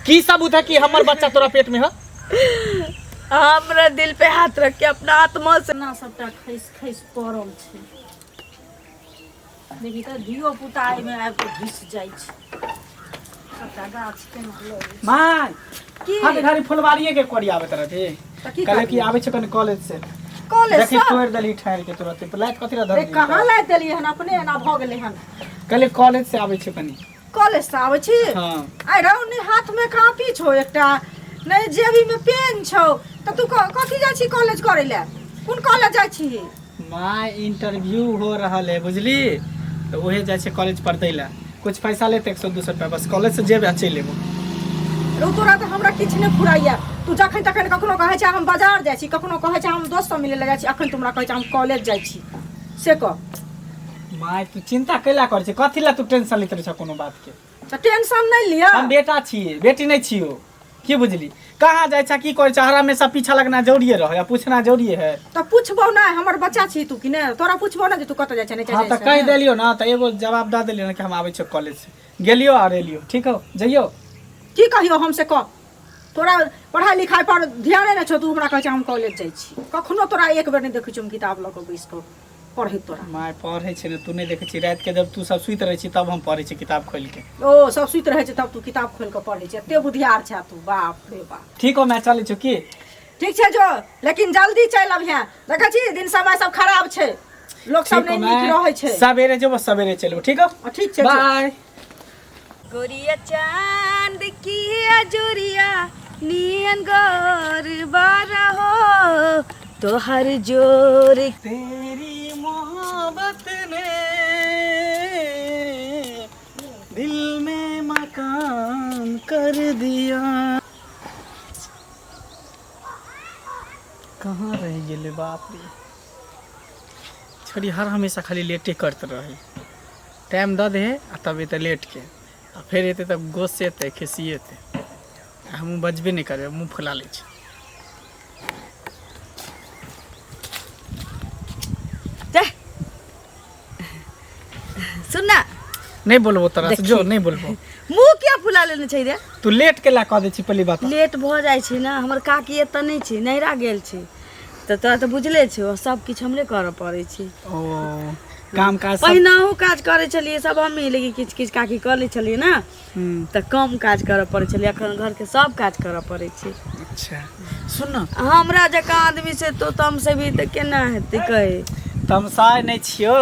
की सबूत है कि हमर बच्चा तोरा पेट में है? हमरा दिल पे हाथ रख के अपना आत्मा से ना सबटा खसि खसि पड़ल छै। देखी तऽ धियो पुता एहिमे आबि कऽ घुसि जाइ छै। सबटा गाछ केना लगै छै। माय की? हर घड़ी फुलवाड़िए के कोरी आबैत रहती। तऽ की कहले कि करबै? आबै छै कनि कॉलेज से। कॉलेज देखी से? तोड़ि देली ठहर के तुरंत। लाइट कथी ला धर रे कहाँ लाइट देलियै हन? अपने एना भऽ गेलै हन। कहले कॉलेज से आबै छै कनि। कॉलेज से आबै छी? हाँ। आइ रौ ने हाथ में कॉपी छौ एकटा, नहीं जेबी में पेन छौ, तऽ तू कथी जाइ छी कॉलेज करै ले? कोन कॉलेज जाइ छी? माँ इंटरव्यू हो रहल है बुझली, तऽ उहे जाइ छै कॉलेज पर दै ला। कुछ पैसा लेते 100-200 रुपया, बस कॉलेज से जेबे आ चलि एबो। रौ तोरा तऽ हमरा किछु नहि फुराइया। तू जखन तखन कखनो कहै छै हम बाजार जाइ छी, कखनो कहै छै हम दोस्त सब मिलै लए जाइ छी, अखन तू हमरा कहै छै हम कॉलेज जाइ छी, से कह। माय तू चिंता कैला करै छै? कथी ला तू टेंशन लैत रहै छ कोनो बात के? तऽ टेंशन नहि लिअ। हम बेटा छियै, बेटी नहि छियौ, की बुझली? कहाँ जाइ छ, की करै छ, हर हमेशा पीछा लगना जरूरी रहै आ पूछना जरूरी है। तऽ पूछबौ नहि? हमर बच्चा छी तू कि नहि? तोरा पूछबौ नहि जे तू कतऽ जाइ छ, नहि हाँ जाइ तऽ कहि देलियौ ना, तऽ एगो जवाब दऽ देलियौ ना कि हम आबै छियौ कॉलेज से, गेलियौ आर एलियौ। ठीक हौ, जइयौ। की कहियौ हम से कह? तोरा पढ़ाई लिखाई पर ध्याने नहि छौ, तू हमरा कहै छ हम कॉलेज जाइ छी। कखनो तोरा एक बेर नहि देखै छियौ हम किताब लऽ कऽ बैस कऽ पढ़ैत तोरा। माय पढ़ै छै ने, तू नहि देखै छी? रातिके जब तू सब सुति रहै छी तब हम पढ़ै छी किताब खोलि के। ओ सब सुति रहै छै तब तू किताब खोलि कऽ पढ़ै छै? एते बुधियार छै तू, बाप रे बाप। ठीक हो, मैं चलै छी की? ठीक छै जो, लेकिन जल्दी चलि अबिहें। देखै छी दिन समय सब खराब छै, लोक सब ठीक हो नहि नीक मैं रहै छै। सवेरे जेबो, सवेरे चलबो, ठीक हो? हँ, ठीक छै, जो। बाय। गोरिया चांद की अजोरिया नियन गोर बारा हो तोहर जोर। तेरी मोहब्बत ने दिल में मकान कर दिया। कहाँ रह गेलै बाप रे छोरी? हर हमेशा खाली लेटे करते रहे। टाइम दऽ दे आ तब एतै लेटके, आ फेर एतै तब गोस्सेतै खिसिएतै, आ हमहूँ बजबे नहि करबै, मुँह फुला लै छी। जा सुन ना। नहि बोलबो तोरा से, जो नहि बोलबो। मुँह किया फुला लेने छै रे? तू लेट के ला कऽ दै छी पहली बात। लेट भऽ जाइ छै ने, हमर काकी एतऽ नहि छै, नैहरा गेल छै, तऽ तोरा तऽ बुझले छौ, सब किछु हमरे करऽ पड़ै छै। ओ काम काज सब पहिनहु काज करै छलियै सब हमही, लेकिन किछु किछु काकी कऽ लै छलियै ने, तऽ कम काज करऽ पड़ै छलै। एखन घरके सब काज करऽ पड़ै छै। अच्छा सुन ना, हमरा जकाँ आदमी से तो तमसे भी तऽ केना हेतै कहे? तमसाय नहि छियौ,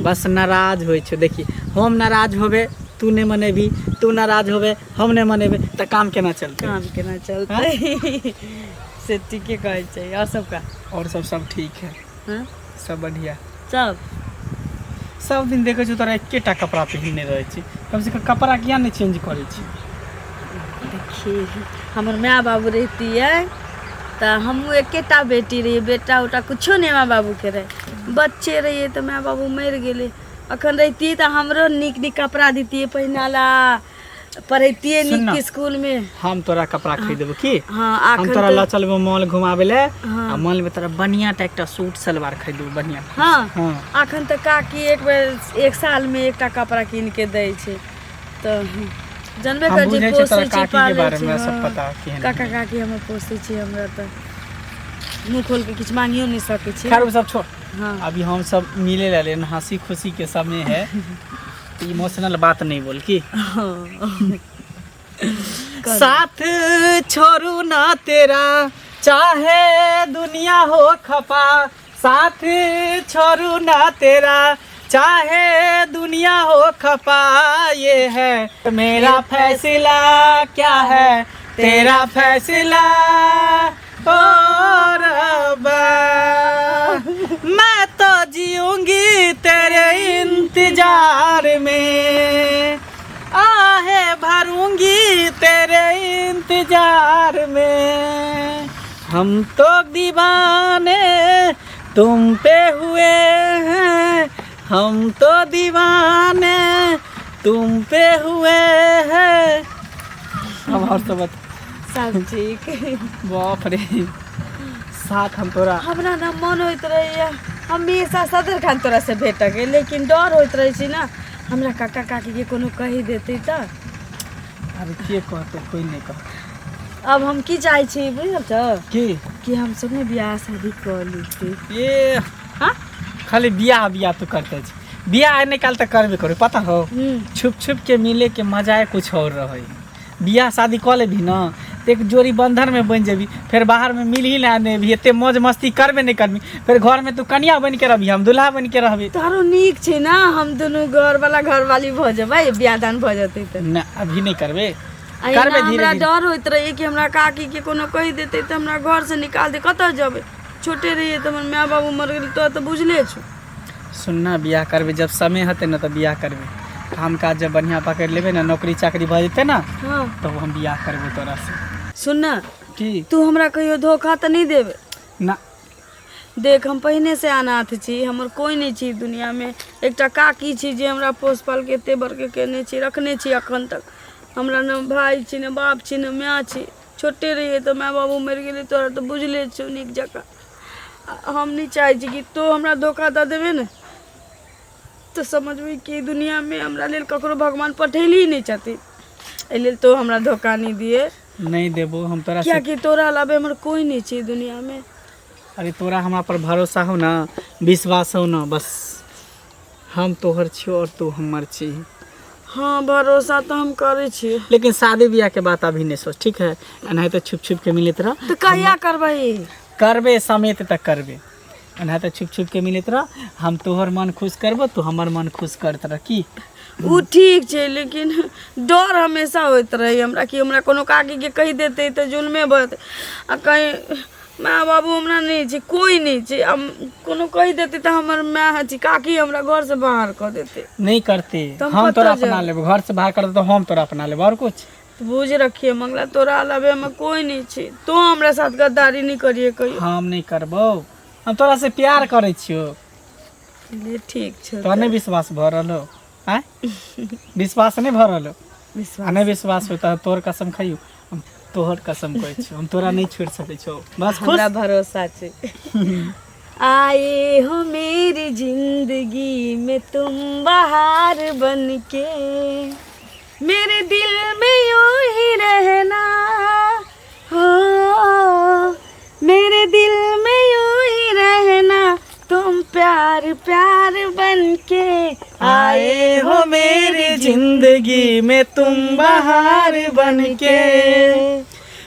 बस नाराज होइ छौ। देखी हम नाराज होबे तू नहि मनेबी, तू नाराज होबे हम नहि मनेबे, तऽ काम केना चलतै? काम केना चलतै से ठीके कहै छै। आओर सब का? और सब सब ठीक है। हाँ? सब बढ़िया। सब सब दिन देखै छियौ तोरा एकेटा कपड़ा पहिरने रहै छी, कम से कम कपड़ा किया नहि चेंज करै छी? देखी हमर माय बाबू रहितियै तऽ हमहूँ एकेटा बेटी रहियै, बेटा उटा कुछो नहि माय बाबूके रहै। बच्चे रहियै तऽ माय बाबू मरि गेलै। अखन रहितियै तऽ हमरो नीक नीक कपड़ा दितियै पहिना ला, पढ़ैतियै सुन नीक ना। स्कूलमे। हम तोरा कपड़ा खरीद देबो की? हाँ। हम अखन तोरा तऽ लऽ चलबो मॉल घुमाबे ले। हाँ। आ मॉल में तोरा बढ़िया टा एकटा सूट सलवार खरीद देबो बढ़िया। हाँ। हाँ। अखन तऽ काकी एक बेर एक सालमे एकटा कपड़ा कीन के दै छै, तऽ जानबे हम कर छी बुझै छियै तोरा पोसै छी काकी के पालै बारे छी। में सब हाँ। पता केहन काका है। काकी हमर पोसै छी, हमरा तऽ मुँह खोल के किछु मांगियो नहि सकै छी। खैर ओ सब छोड़। हाँ। अभी हम सब मिले ला लेन, हंसी खुशी के समय है, तो इमोशनल बात नहीं बोल की। साथ छोड़ू ना तेरा चाहे दुनिया हो खपा, साथ छोड़ू ना तेरा चाहे दुनिया हो खपा, ये है मेरा फैसला, क्या है तेरा फैसला? ओ रब्बा, मैं तो जीऊंगी तेरे इंतजार में, आहे भरूंगी तेरे इंतजार में, हम तो दीवाने तुम पे हुए हैं, हम तो दीवाने तुम पे हुए हैं। अब और सब बता। सब ठीक। बाप रे, साथ हम तोरा हमरा ना मन होइत रहैया हमेशा सदर खान तोरा से भेटके, लेकिन डर होइत रहै छै ना हमरा, काका काकी के कोनो कहि देतै तऽ। अरे के कहते कोई नहीं कहते। अब हम की चाहै छी बुझल छौ? की? कि हम सब ने बियाह शादी कऽ लीती। ए हाँ? खाली बियाह बियाह तू करते छी, बियाह निकाल तऽ करबे करू, पता हो? छुप छुप के मिले के मजा कुछ और रहे। बियाह शादी कऽ लेबही न तऽ एक जोड़ी बंधन में बनि जेबही, फेर बाहर में मिल ही ना नेबही, एते मौज मस्ती करबे नहीं करबी, फेर घर में तू कनिया बन के रहबी, हम दुल्हा बन के रहबी। तोरो नीक छै ना, हम दुनू घर वाला घर वाली भऽ जेबै, बियाह दान भऽ जेतै तऽ। ना अभी नहीं करबे, आ एना करबे धीरे हमरा धीरे। डर होइत रहै कि हमरा काकी के कोनो कहि देतै तऽ हमरा घर से निकाल दे, कतऽ जेबै? छोटे रहियै तऽ हमर माय बाबू मरि गेलै, तोरा तऽ बुझले छौ। सुनना, बियाह करबे जब समय हेतै ने तऽ बियाह करबे, काम काज जब बढ़िआँ पकड़ि लेबै ने, नौकरी चाकरी भऽ जेतै ने, हाँ, तब हम बियाह करबो तोरा से। सुन ना। की? तू हमरा कहियो धोखा तऽ नहि देबे? ना। देख, हम पहिने से अनाथ छी, हमर कोइ नहि छी दुनियामे, एकटा काकी छी जे हमरा पोस पालके एते बड़के केने छी, रखने छी अखन तक। हमरा ने भाय छी, ने बाप छी, ने माय छी। छोटे रहियै तऽ माय बाबू मरि गेलै, तोरा तऽ बुझले छौ नीक जकाँ। आ हम नहि चाहै छी कि तू हमरा धोखा दऽ देबे ने तऽ समझबै कि एहि दुनियामे हमरा लेल ककरो भगवान पठेली नहि छथिन। एहि लेल तू हमरा धोखा नहि दिए। नहीं देबो हम तोरा से। कियाकि तोरा अलावे हमर कोइ नहि छै दुनियामे। अरे तोरा हमरा पर भरोसा हो ना, विश्वास हो ना, बस हम तोहर छियो और तू हमर छी। हाँ, भरोसा तऽ हम करै छियै। लेकिन शादी ब्याह के बात अभी नहीं सोच, ठीक है? एनाहिते छुप छुप के मिलैत रह। तऽ कहिया करबै? करबे, समय तक करबे। एनाहिते छुप छुप के मिलैत रह, हम तोहर मन खुश करबो, तू हमर मन खुश करत रह, की? ओ ठीक छै, लेकिन डर हमेशा होइत रहै हमरा कि हमरा कोनो काकीके कहि देतै तऽ जुलमे भऽ जेतै, आ कहीं माय बाबू हमरा नहि छै, कोइ नहि छै, आ कोनो कहि देतै तऽ हमर माय अथी काकी हमरा घरसँ बाहर कऽ देतै। नहीं करते। तऽ हम हम तोरा कतऽ अपना जायब? लेब, घर से बाहर कर दे तो हम तोरा अपना लेब, और कुछ? तऽ बुझ रखिए मंगला, तोरा अलावे हमर कोइ नहि छै, तू हमरा साथ गद्दारी नहि करिहे कहियो। हम नहीं करबो, हम तोरा से प्यार करै छियो। ले ठीक छै। तोरा नहीं विश्वास भऽ रहल हो? आँय, विश्वास नहीं भऽ रहल हो? विश्वास आ नहि विश्वास हो तऽ तोहर कसम खाइयो, हम तोहर कसम कहै छियो, हम तोरा नहीं छोड़ि सकै छियो, बस खुश। हमरा भरोसा छै। आए हो मेरी जिंदगी में तुम बहार बन के, मेरे दिल में यूं ही रहना हो, मेरे दिल में यूं ही रहना, तुम प्यार प्यार बन के आए हो मेरी जिंदगी में तुम बहार बन के,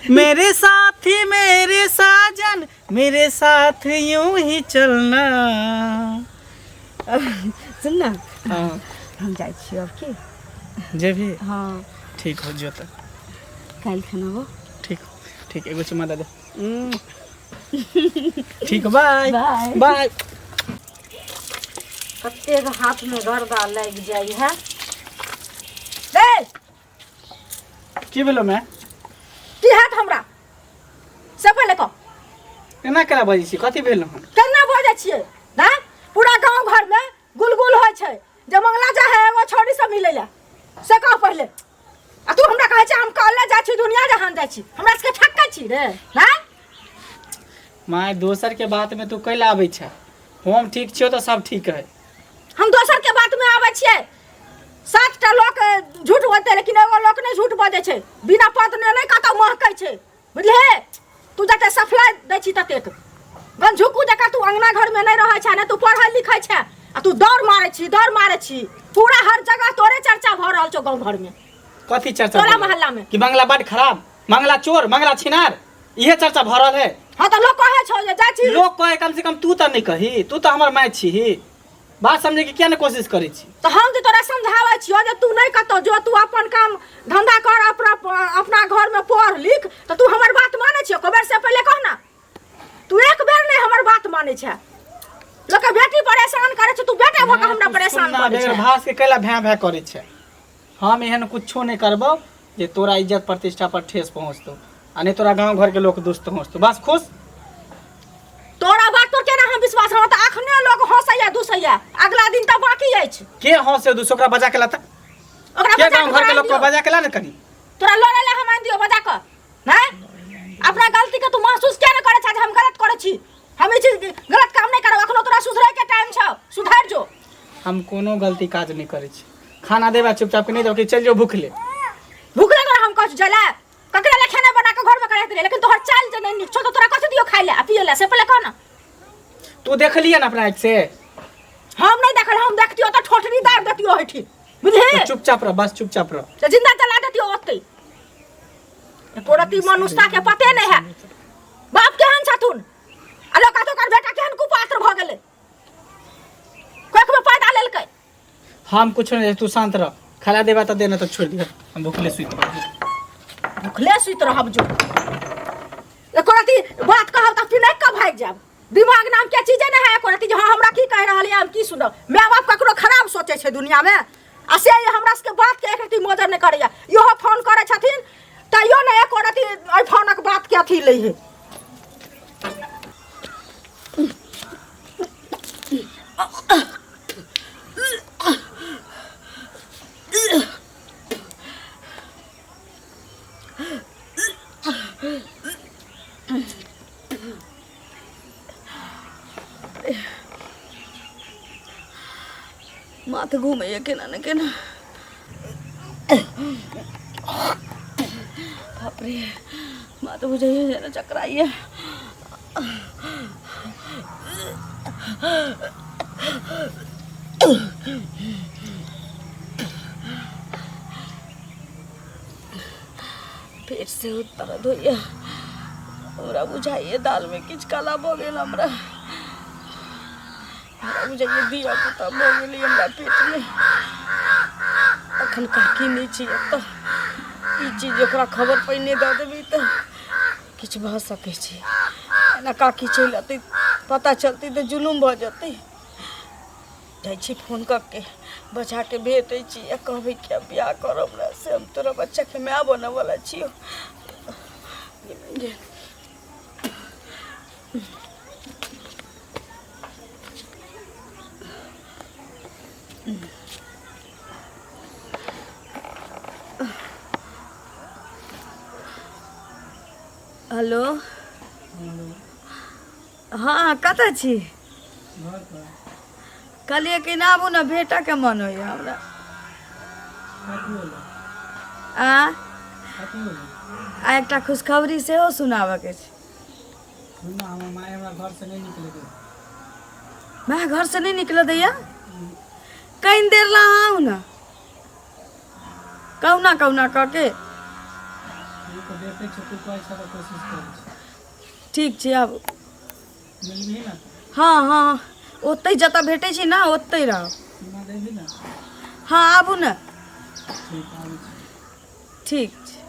मेरे साथी मेरे साजन मेरे साथ यूं ही चलना। सुन ना। हाँ। हम जाइ छी अब, की? जे भी। हाँ। ठीक हो जो तऽ। काल्हि खाना हो। ठीक ठीक, एगो चुमा दे दे। ठीक, बाय। बाय। बाय। कतेक हाथमे गर्दा लागि जाइ है रे। की भेलो मैं? की हैत हमरा से पहिले कह। एना केना बजै छी? कथी भेल हन? केना बजै छियै ना? पूरा गाँव घरमे गुलगुल होइ छै जे मंगला जा है एगो छौड़ी सब मिलै लए, से कह पहिले। आ तू हमरा कहै छै हम कॉलेज जाइ छी, दुनिया जहान जाइ छी, हमरा सबके ठकै छी रे ना? माय, दोसर के बात में तू कैला आबै छै? हम ठीक छियो तऽ सब ठीक है। हम दोसर के बात में आबै छियै? सातटा लोक झूठ बोलतै लेकिन एगो लोक नहि झूठ बजै छै। बिना पद ने नहि कतौ महकै छै, बुझलिहे? तू जते सफलाई दै छी ततेक गंझुकू जकाँ तू अंगना घरमे नहि रहै छै ने, तू पढ़ै लिखै छै आ तू दौड़ मारै छी, दौड़ मारै छी, पूरा हर जगह तोरे चर्चा भऽ रहल छौ गाँव घरमे। कथी चर्चा? तोरा भऽ रहल? मोहल्ला में। कि बंगला बड खराब, मंगला चोर, मंगला छिनार, इहे चर्चा भऽ रहल है? हाँ, तऽ लोक कहै छौ जे जाइ छी। लोक कहे, कम से कम तू तऽ नहि कही, तू तऽ हमर माय छी, बात समझे के किया नहि कोशिश करै छी? तऽ हम जे तोरा समझाबै छियौ जे तू नहि कतौ जो, तू अपन काम धंधा कर, अपना अपना घरमे पढ़ लिख, तऽ तू हमर बात मानै छियौ? एको बेर से पहिले कह ना। तू एक बेर नहि हमर बात मानै छै। लोकके बेटी परेशान करै छै, तू बेटा भऽ कऽ हमरा परेशान सुनना, करै बगैर छै। भास के कैला भैं भैं करै छै? हम एहन कुछो नहि करबौ जे तोरा इज्जत प्रतिष्ठा पर ठेस पहुँचतौ आ नहि तोरा गाँव घरके लोक दुष्ट पहुँचतौ, बस खुश? तोरा बात पर केना हम विश्वास रहौ? तऽ अखने लोक हँसैया दुसैया, अगला दिन तऽ बाकी अछि। के हंसे दुस? ओकरा बजा के लाता। ओकरा के बजा गाँव के घर के तोरा लोक आनि के दियौ? बजा के ला ने कनी। तोरा लड़ै लए हम आनि दियौ बजा कऽ? नहि, अपना गलती के तू महसूस किया नहि करै छह जे हम गलत करै छी, हम ई चीज गलत काम नहि करब? अखनो तोरा सुधरै के टाइम छौ, सुधरि जो। हम कोनो गलती काज नहि करै छी। खाना देबा चुपचाप के नहि देबा कि चलि जो भूखले? भूखले तोरा हम तोरे ले खेनाइ बना के घर में करैत रहियै, लेकिन तोहर चालि जे नहि नीक छौ तऽ तोरा कथी दियौ खाइ ले आ पियै ले, से पहिले कह ना। तू देखलियै ने अपना आँखि से? हम नहि देखल, हम देखतियौ तऽ ठोठरी दाबि देतियौ ओहिठी, बुझलिही? तो चुपचाप रह, बस चुपचाप रह। तऽ जिंदा जला देतियौ ओतै। एको रत्ती मनुष्यता के पते नहि है। बाप केहन छथुन आ लोक कहत ओकर बेटा केहन कुपात्र भऽ गेलै, कोखमे पैदा लेलकै। हम कुछ नहीं, तू शांत रह। खाला देबा तऽ दे, ना तऽ छोड़ दिह, हम भूखले सुति रहब। भूखले सुति रहब जो। एको रत्ती बात कहब तऽ पिनकि कऽ भागि जायब। दिमाग नाम के चीजे नहि है एको रत्ती जे हाँ हमरा की कहि रहल यऽ, हम की सुनब। माय बाप ककरो खराब सोचै छै दुनियामे? आ से ई हमरा सबके बातके एक रत्ती मोजर नहि करैया। इहो फोन करै छथिन तैयो नहि एको रत्ती एहि फोनक बातके अथी लै है। माथ घूमैया केना ने केना। बाप रे, माथ बुझैया जेना चकराइया। पेट से दर्द होइया हमरा, बुझाइए दालमे किछु काला भऽ गेल। हमरा हमरा बुझाइए धिया पुता भऽ गेलै हमरा पेटमे। अखन काकी नहि छै एतऽ, ई चीज ओकरा खबर पहिने दऽ देबै तऽ किछु भऽ सकै छै। एना काकी चलि अतै, पता चलतै तऽ जुलुम भऽ जेतै। जाइ छी फोन कऽ के बच्चाके भेटै छी आ कहबै कि आब बियाह कर हमरा से, हम तोरा बच्चाके माय बनऽवला छियौ। हेलो, हँ, कतऽ छी? कहलियै कि ना आबू ने, भेटऽके मन होइए हमरा। आ आ एकटा खुशखबरी सेहो सुनाबऽके छै। माय घरसँ नहि निकलऽ दैया? कनि देर ला आउ ने, कहुना कहुना कऽ के। ठीक छै, आबू। हँ हँ, ओतहि जतऽ भेटै छी ने ओतहि रहब। हँ, आबू ने। ठीक छै,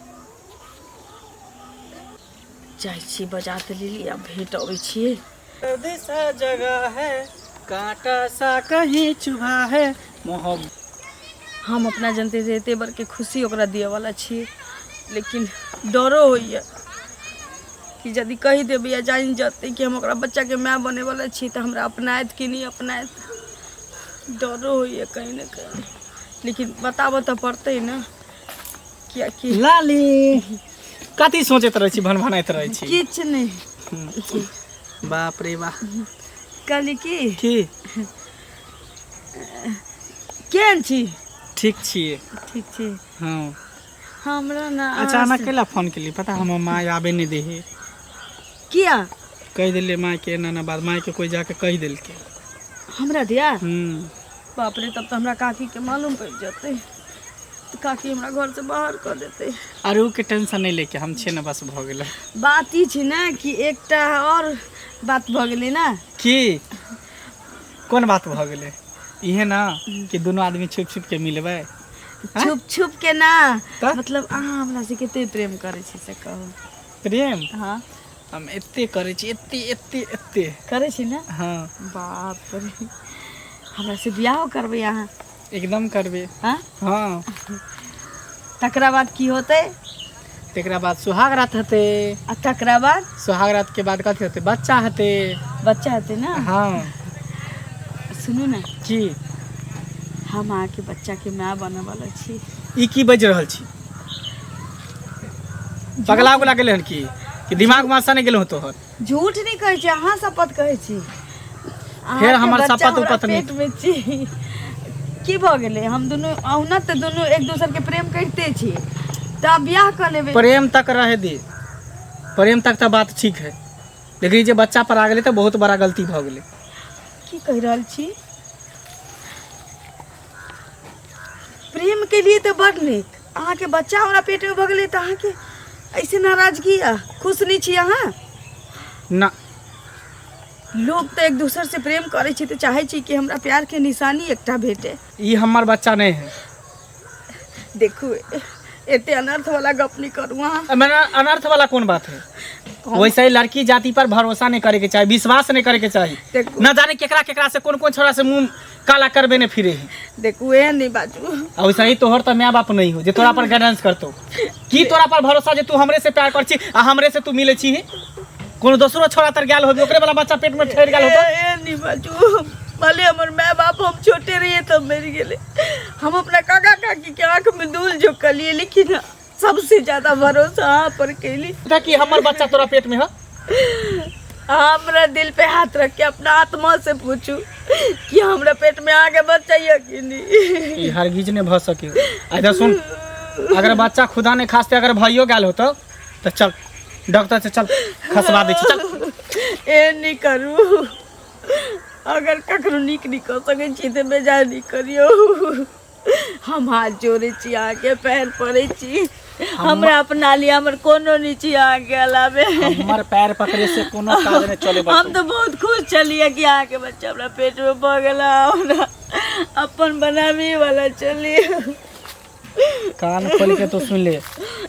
जाइ छी। बजा तऽ लेली, आब भेट अबै छियै। सा जगह है, कांटा सा कहीं चुभा है मोहब्बत। हम अपना जनते से एते बड़के खुशी ओकरा दियऽवला छियै, लेकिन डरो होइए कि यदि कहि देबै या जानि जेतै कि हम ओकरा बच्चाके माय बनैवला छी तऽ हमरा अपनायत कि नहि अपनायत। डरो होइए कहीं ने कहीं, लेकिन बताबऽ तऽ पड़तै ने, कियाकि लाली, कथी सोचैत रहै छी, भनभनाइत रहै छी? किछु नहि। बाप रे बाप। कहली कि की? केहन छी? ठीक छियै। ठीक छी? हँ। हमरा ने अचानक कैला फोन केली? पता हमर माय आबे नहि दै है। किया? कहि देलियै मायके एना एना बात, मायके कोइ जाके कहि देलकै। हमरा दिया? हूँ। बाप रे, तब तऽ हमरा काकीके मालूम पड़ि जेतै तऽ काकी हमरा घरसँ बाहर कऽ देतै। आर ऊ के टेंशन नहि लेके, हम छियै ने, बस भऽ गेलै। बात ई छै ने कि एकटा आओर बात भऽ गेलै ने। की? कोन बात भऽ गेलै? इहे ने कि दुनू आदमी छुप छुप के मिलबै? छुप छुप के ना। तऽ? मतलब अहाँ हमरा से कते प्रेम करै छी से कहू। प्रेम? हँ। हम एते करै छी, एते एते एते। करै छी ने? हँ। बाप रे, हमरा से बियाहो करबै अहाँ? एकदम करबै। हँ? हँ। तकरा बाद की होतै? तकरा बाद सुहाग रात हेतै। आ तकरा बाद? सुहाग रात के बाद कथी हेतै? बच्चा हेतै। बच्चा हेतै ने? हँ। सुनू ने। की? हम अहाँके बच्चाके माय बनऽवला छी। ई की बाजि रहल छी? पगला उगला गेलै हन की कि दिमाग मासा नहि गेलहुँ तोहर? झूठ नहि कहै छी, अहाँ शपथ कहै छी। फेर अहाँके हमर बच्चा शपथ हमरा उपथ नहि। पेट मे छी। की भऽ गेलै? हम दुनू अहुना तऽ दुनू एक दोसर के प्रेम करिते छी, तऽ अहाँ बियाह कऽ लेबै। प्रेम तक रहे दे, प्रेम तक तऽ बात ठीक है, लेकिन ई जे बच्चा पर आ गेलै तऽ बहुत बड़ा गलती भऽ गेलै। की कहि रहल छी? प्रेम के लिए तऽ बड़ नीक, अहाँके बच्चा हमरा पेटमे भऽ गेलै तऽ अहाँके ऐसे नाराजगी यऽ? खुश नहि छी अहाँ? ना। लोक तऽ एक दोसर से प्रेम करै छै तऽ चाहै छै कि हमरा प्यारके निशानी एकटा भेटे। ई हमर बच्चा नहि है। देखू, एते अनर्थ वाला गप नहीं करू अहाँ। मैंने अनर्थ वाला कौन बात है? वैसे ही लड़की जाति पर भरोसा नहीं करे के चाहिए, विश्वास नहीं करे के चाहिए। देखू। न जाने केकरा केकरा से कौन कौन छोरा से मुंह काला करबे ने फिरे है। देखू, एहन नहीं बाजू। आ वैसे ही तोहर तो माय बाप नहीं हो जे तोरा पर गाइडेंस करतो। की तोरा पर भरोसा जे तू हमरे से प्यार कर छी आ हमरे से तू मिले छी? कोनो दोसरो छोरा तर गेल होबी, ओकरे वाला बच्चा पेट में ठहर गेल होतो। एहन नहीं बाजू। भले हमर माय बाप हम छोटे रहिए तब मर गेले, हम अपना काका काकी के आंख में धूल झोंकलिए, लेकिन सबसे ज्यादा भरोसा अहाँ पर कैली। पता कि हमर बच्चा तोरा पेट में है? हमरा दिल पे हाथ रख के अपना आत्मा से पूछू कि हमरा पेट में आगे बच्चा है कि नहीं। ई हरगिज नहीं भ सके। इधर सुन, अगर बच्चा खुदा ने खासते अगर भइयो गेल होतो तो चल डॉक्टर से चल खसवा दै छी, चल। ए नहीं करू, अगर ककरो नीक नहीं कऽ सकै छी तऽ बेजाय नहीं करियौ। हम हाथ जोड़ै छी, अहाँके पैर पड़ै छी, हमरा अपना लिए हमर कोनो नहीं छी अहाँके अलावे। हमर पैर पकड़े से कोनो काज नहीं चले। हम तो बहुत खुश छलियै कि अहाँके बच्चा हमरा पेट में भऽ गेल, हमरा अपन बनाबे वाला चलिए। कान खोल के तो सुन ले,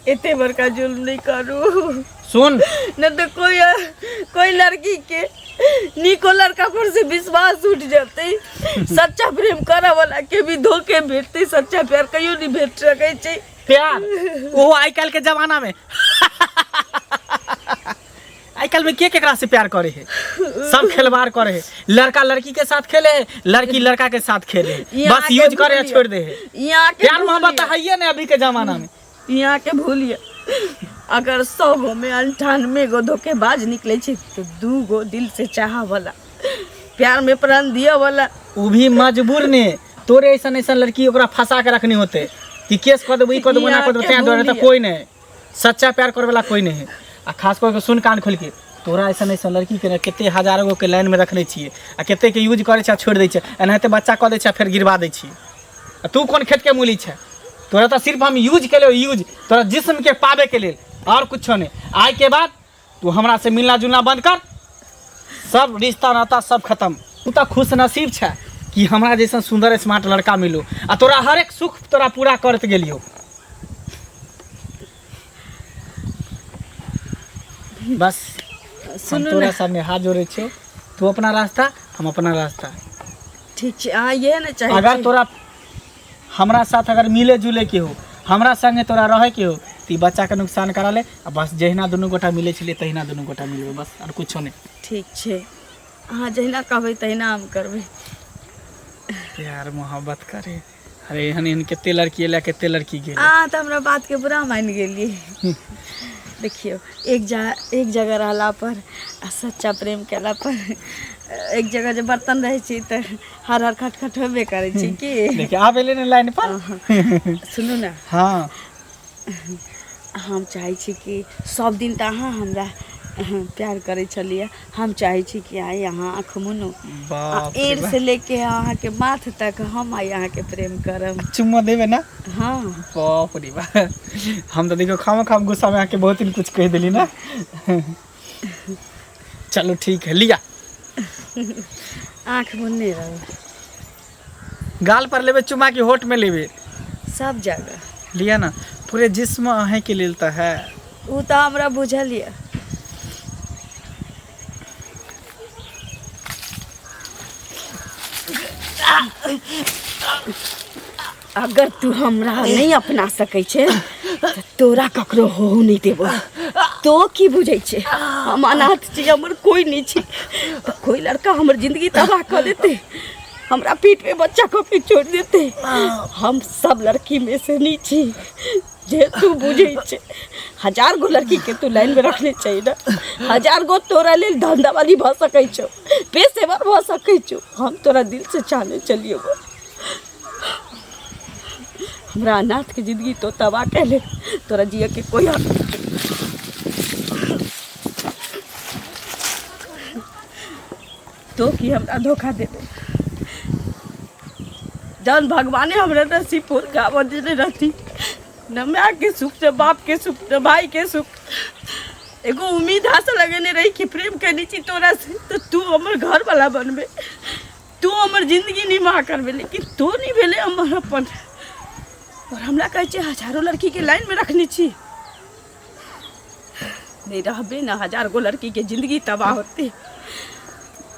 एते बड़का जुल्म नहीं करू। सुन न तो कोई कोई लड़की के निको लड़का पर से विश्वास उठ जतै, सच्चा प्रेम करे वाला के भी धोखे भेटतै, सच्चा प्यार कहियो नहीं भेट सकै छै। प्यार ओहो आइ काल्हि के जमाना में, आइ काल्हि में के केकरा से प्यार करे है? सब खिलवाड़ करे है। लड़का लड़की के साथ खेले है, लड़की लड़का के साथ खेले है, यहाँ बस के यूज करे है, भूलिए। छोड़ दे है। यहाँ के प्यार मोहब्बत भूलिए। है ही नहीं अभी के जमाना में। यहाँ के भूलिए, अगर 100 गो में 98 गो धोखेबाज निकले छै तो 2 गो दिल से चाह वाला, प्यार में प्राण दिया वाला, उ भी मजबूर ने तोरे ऐसा ऐसा लड़की ओकरा फंसा के रखनी होते कि केस कऽ देबो, ई कऽ देबो, ना कऽ देबो, यहाँ के तें दुआरे तऽ भूलिए। कोई नहीं सच्चा प्यार करे वाला कोई नहीं है। आ खास करके सुन कान खोल के, तोरा ऐसा ऐसा लड़की के ने कते हजार गो के लाइन में रखने छियै आ कते के यूज करे छै आ छोड़ि दै छै, एनाहिते बच्चा कऽ दै छै आ फेर गिरवा दै छियै। आ तू कोन खेत के मूली छै? तोरा तऽ सिर्फ हम यूज के लेल, यूज तोरा जिस्म के पाबे के लेल, और कुछो नहीं। आइ के बाद तू हमरा से मिलना जुलना बंद कर, सब रिश्ता नाता सब खत्म। तू तऽ खुश नसीब छै कि हमरा जैसन सुंदर स्मार्ट लड़का मिलो आ तोरा हर एक सुख तोरा पूरा करत गेलियो। बस हम सुनू तोरा ने। सामने हाथ जोड़े छियो, तू अपना रास्ता हम अपना रास्ता। ठीक छै, अहाँ इएह ने चाहै अगर छी। तोरा हमरा साथ अगर मिले जुले के हो, हमरा संगे तोरा रहे के हो, तऽ ई बच्चा के नुकसान करा ले आ बस जहिना दुनू गोटा मिले छलियै तहिना दुनू गोटा मिलबै, बस और कुछो नहि। ठीक छै, अहाँ जहिना कहबै तहिना हम करबै। प्यार मोहब्बत करे, अरे एहन एहन कते लड़की एलै, कते लड़की गेलै। अहाँ तऽ हमरा बातके बुरा मानि गेलियै। देखियौ, एक जगह रहला पर आ सच्चा प्रेम केला पर एक जगह जे बर्तन रहै छै तऽ हर हर खट खट होबे करै छै की। देखिए आब एलै ने लाइन पर। सुनू ने। हाँ। हम चाहै छी कि सब दिन तऽ अहाँ हमरा प्यार करै छलियै, हम चाहै छी कि आइ अहाँ आँख मुनू, बाप रे एड़ बाप। से लेके अहाँके माथ तक हम आइ अहाँके प्रेम करब। चुम्मा देबै ना? हाँ। बाप रे बाप, हम तऽ देखियौ खाम खाम गुस्सा में अहाँके बहुत दिन कुछ कहि देली ना। चलो ठीक है, लिया। आँख मुनने रहू। गाल पर लेबे चुम्मा कि होठ में लेबे? सब जगह लिया ना, पूरे जिस्म अहें के लेल तऽ है। ओ तऽ हमरा बुझल यऽ। अगर तू हमरा नहीं अपना सकै छै तऽ तोरा ककरो हो नहीं देबो। तो की बुझै छै हम अनाथ छी, हमर कोई नहीं छै, तऽ कोई लड़का हमर जिंदगी तबाह कऽ देतै, हमरा पीठ पे बच्चा को भी छोड़ देतै। हम सब लड़की में से नहीं छी जे तू बुझै छै। 1000 गो लड़की के तू लाइन में रखने चाहिए ना, 1000 गो तोरा लेल धंधावाली भऽ सकै छौ, पेशेवर भऽ सकै छौ। हम तोरा दिल से चाहने चलियो, हमरा अनाथ के जिंदगी तो तबाह कैले, तोरा जिए के कोई हक नहीं। तो की हमरा धोखा देबे? जौन भगवाने हमरा नसीब फोड़ के आबऽ देने रहती न माय के सुख, न बाप के सुख, न भाई के सुख। एगो उम्मीद आशा लगेने रही कि प्रेम केने छी तोरा से तऽ तू हमर घर वाला बनबे, तू हमर जिंदगी निमाह करबे, लेकिन तू नहीं भेले हमर अपन। और हमरा कहै छै हजारों लड़की के लाइन में रखने छी, नहीं रहबे ना हजार गो लड़की के जिंदगी तबाह होते।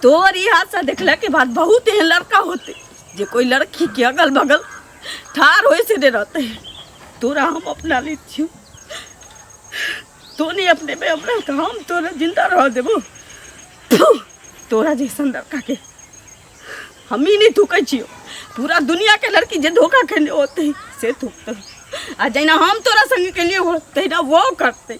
तोर ई हादसा देखला के बाद बहुत एहन लड़का होते जे कोई लड़की के अगल बगल ठार होए से नहीं रहते। तोरा हम अपना लै छियौ, तो नहीं अपने में हमरा, तो हम तोरा जिंदा रह देबो। तोरा जैसन लड़का के हम ही नहीं थूकै छियौ, पूरा दुनिया के लड़की जे धोखा खेने होते से थूकते। आ जहिना हम तोरा संगे केलियै हो तहिना वो करते।